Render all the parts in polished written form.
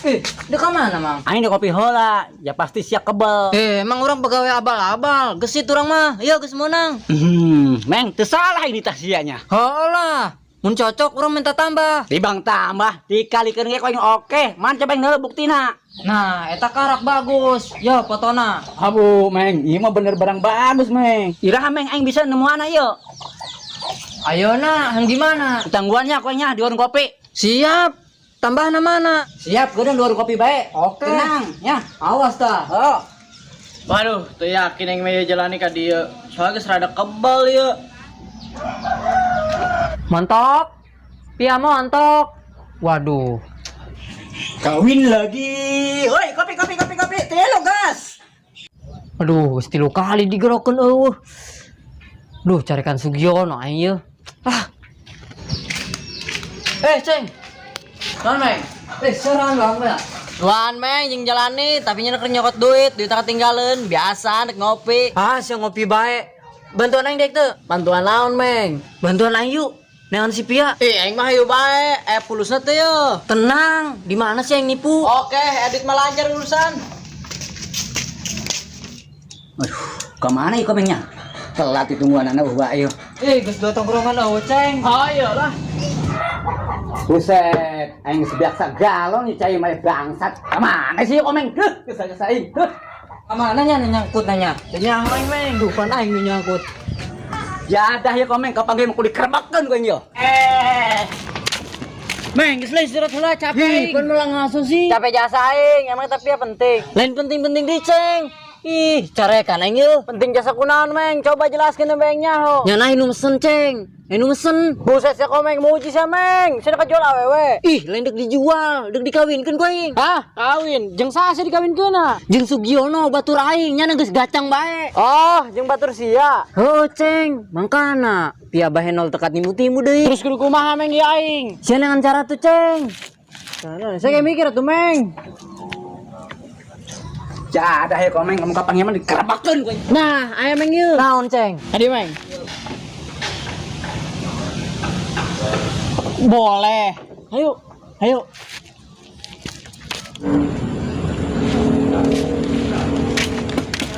Eh, di ka mana, Mang? Aing di kopi heula, ya pasti sia kebel. Eh, emang orang pegawai abal-abal, gesit urang mah. Iya, geus meunang. Meng, teu salah ini tah sianya. Heulah, mun cocok urang minta tambah. Tibang tambah, dikalikeun ge ku aing oke. Man coba aing heula buktina. Nah, eta karak bagus. Yo, fotona. Abu, Meng, ieu mah bener barang bagus, Meng. Iraha Meng aing bisa nemuan ieu. Ayo na, hang di mana? Tangguannya ku aing nya di warung kopi. Siap. Tambah mana? Siap, geudeung di warung kopi bae. Oke. Tenang, ya. Awas tah. Oh. Waduh, teu yakin aing mah jalani ka dieu. Soalnya geus rada kebal ieu. Montok. Pia montok. Waduh. Kawin lagi. Oi, kopi kopi kopi kopi. Telo gas. Aduh, geus 3 kali digerokeun eueuh. Duh, carikan Sugiono aing ieu. Ah. Eh, Ceng. Naon, Meng? Eh, seran bang, ya. Luan, Meng, jeung jalani, tapi nya keur nyokot duit, duit ketinggalan. Biasa nek ngopi. Ah, sia ngopi bae. Bantuan aing dek teu. Bantuan naon, Meng? Bantuan aing yuk. Neangan si Pia. Eh, aing mah hayu bae. Eh, pulusna teh yo. Tenang, di mana sih yang nipu? Oke, edit mah lancar urusan. Aduh, kemana ieu komengnya? Telat ditungguan anak bawa ayo. Eh, geus dua tongkrongan eueuh, Ceng. Hayo lah. Buset, aing geus biasa galon nih cai mah bangsat. Kemana sih komeng? Heuh, geus geus aing. Heuh. Kamana nya nyangkut nanya? Teu nyaho aing, Meng. Duh, pan aing nu nyangkut. Jadah ya komeng kapanggih mah kudu dikerebekeun ku aing yo. Eh. Meng, geus lah istirahat heula capek. Ih, pan malah ngaso sih. Capek jasa aing, emang tapi ya penting. Lain penting-penting di, Ceng. Ih, carekan aing yeuh. Penting jasa kunaon, Meng? Coba jelaskeun Meng nyaho. Nya nah nu mesen, Ceng. Nu mesen. Buset sia komeng muji sia, Meng. Sia kajual awewe. Ih, lain dek dijual, dek dikawinkeun ku aing. Hah? Kawin? Jeung saha sia dikawinkeun? Jeung Sugiono batur aing nya geus gacang bae. Oh, jeung batur sia. Heuh, Ceng, mangkana pia bahenol tekat nimu-timu deui. Terus kudu kumaha Meng ieu aing? Sia dengan cara tuh, Ceng. Sana, saya kayak mikir atuh, Meng. Jadah ya komeng, kamu kapanggih mah dikerebekeun ku aing. Nah, aya Meng ieu. Naon, Ceng? Tadi, Meng. Boleh. Ayo, ayo.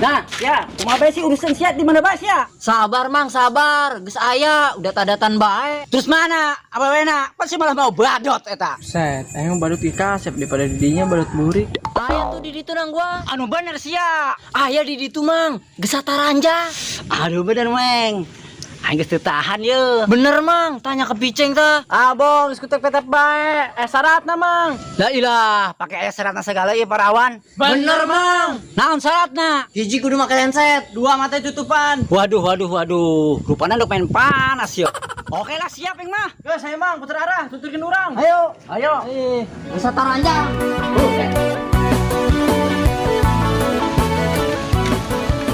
Nah, ya, kumaha bae sih urusan sia di mana bae sia? Sabar, Mang, sabar. Geus aya, udah tadatan bae. Terus mana? Apa wena? Pasti malah mau badot eta. Set, aing badut di kasep daripada didinya badut burik. Aya tuh di ditu nang gua. Anu bener sia. Aya di ditu, Mang. Geus taranjang. Aduh bener, Meng. Aing geus teu tahan ye. Bener, Mang. Tanya ke Piceng tah. Abong, geus kutek-petek bae. Eh, syaratna, Mang. La ilah, pakai aya syaratna segala ieu parawan. Bener, Mang. Naon syaratna? Hiji kudu make handset. Dua mata tutupan. Waduh, waduh, waduh. Rupana udah main panas yo. Oke lah, siap aing mah. Geus, ayo Mang, puter arah, tuturkeun urang. Ayo, ayo. Eh. Geus taranjang. Buset.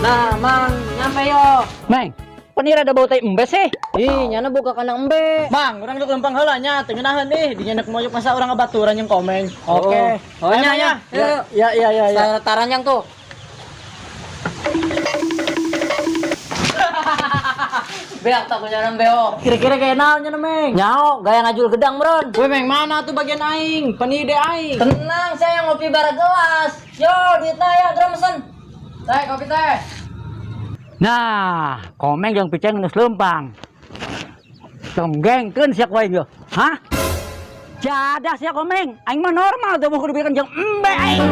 Nah, Mang, nyampe yo. Meng, penira ada bau tai embe sih. Ih, nyana boga kandang embe. Mang, urang duk lempang heula nya, teu ngeunaheun ih, dinya nek moyok masa urang ngabaturan jeung komeng. Oke. Oh, Ayo, nya, Mang, nya. ya. Ya, ya, ya, ya. Taranjang tuh. Beak tak punya beo. Kira-kira kayak naon nya, Meng? Nyao, gaya ngajul gedang, Bron. Weh, Meng, mana tuh bagian aing? Penide aing. Tenang, saya ngopi bara gelas. Yo, duitna ya, geura mesen. Teh, kopi teh. Nah, komeng jeung piceng geus leumpang. Tonggengkeun sia ku aing yo. Hah? Jadah sia komeng, aing mah normal tuh mau kudu diberikan jeung embe aing.